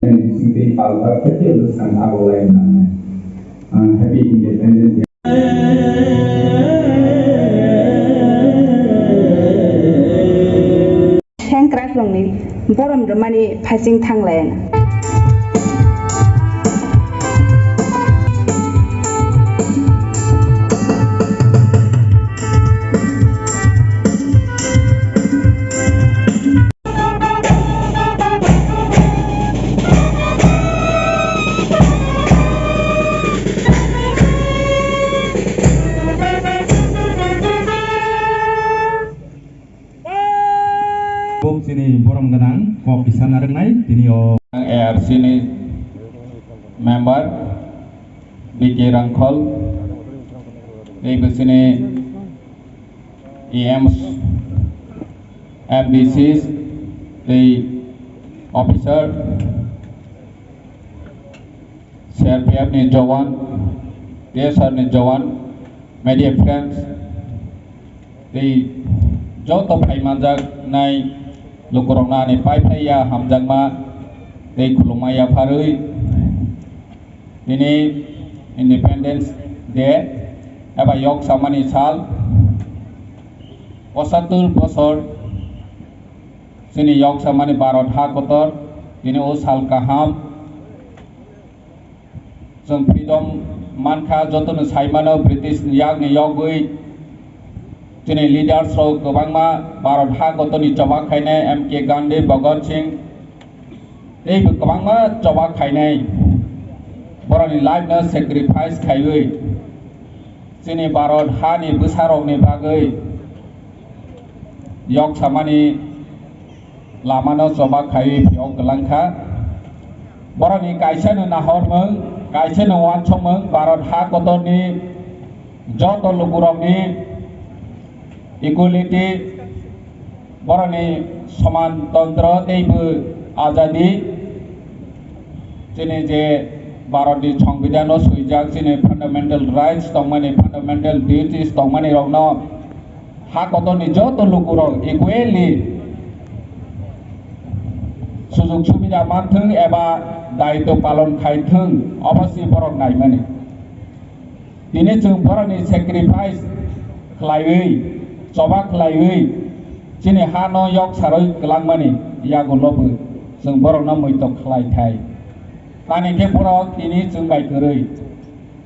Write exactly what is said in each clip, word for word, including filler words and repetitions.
Singtwi palpar khe tei bwskang abo lai nangnai. Ang Happy Independence Day. Sengkrakrokni borom rwmani phaising thanglaiya. Bok chini borom gwnang kok kisa narwknai tini o. Ang A R C ni member B K Rangkhol, tei bwswni E Ms, M D Cs, tei officer, C R P F ni jowan, T S R ni jowan, media friends, tei joto phaimanjaknai lukurokno ani paiphlaiya hamjakma tei khulumma yapharwi tini Independence Day eba yok samani sal, pochattor bosor chini yok samani Bharat ha kotor, tini o sal kaham. Chwng freedom mankha, jotono saimano British ni yakni yogwi chini leaders rok kwbangma Bharat ha kotorni choba khainai M K Gandhi, Bhagat Singh tei bo kwbangma choba khainai borokni life no sacrifice khaiwi chini Bharat hani bwsarokni bagwi yok samani lamano choba khaiwi phiyok kwlangkha. Borokni kaisano nahormung, kaisano uansukmung, Bharat ha kotorni joto lukurokni equality, borokni soman tontro teibo azadi, chini je Bharatni Songbidanno swijak, chini fundamental rights tongmani, fundamental duties tongmani rokno ha kotorni joto lukurok equally sujug subida manthung eba daitw palon khaithung, obo se borok naimani. Tini chwng borokni sacrifice khlaiwi, choba khlaiwi, chini ha no yok sarwi kwlangmani yagulobo chwng borokno muitok khlai thai. Tani khe borok tini chwng bai kwrwi.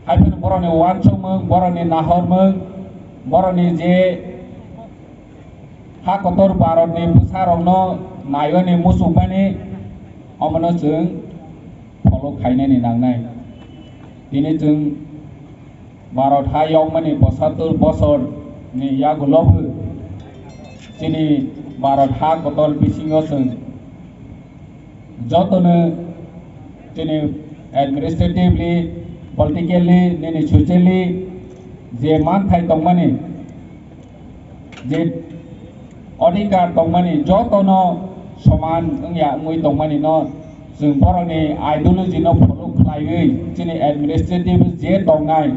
Haiphano borokni uansukmung, borokni nahormung, borokni je ha kotor Bharatni bwsarokno naiwani muchungmani, omono chwng follow khainani nangnai. Tini chwng Bharat ha yokmani pochattor bosorni yagulobo chini Bharat ha kotor bisingo chwng jotono chini administratively, politically, nini socially je manthai tongmani, je odhikar tongmani, jotono soman wngya wngwi tongmani no chwng borokni ideology no follow khlaiwi chini administrative je tongnai,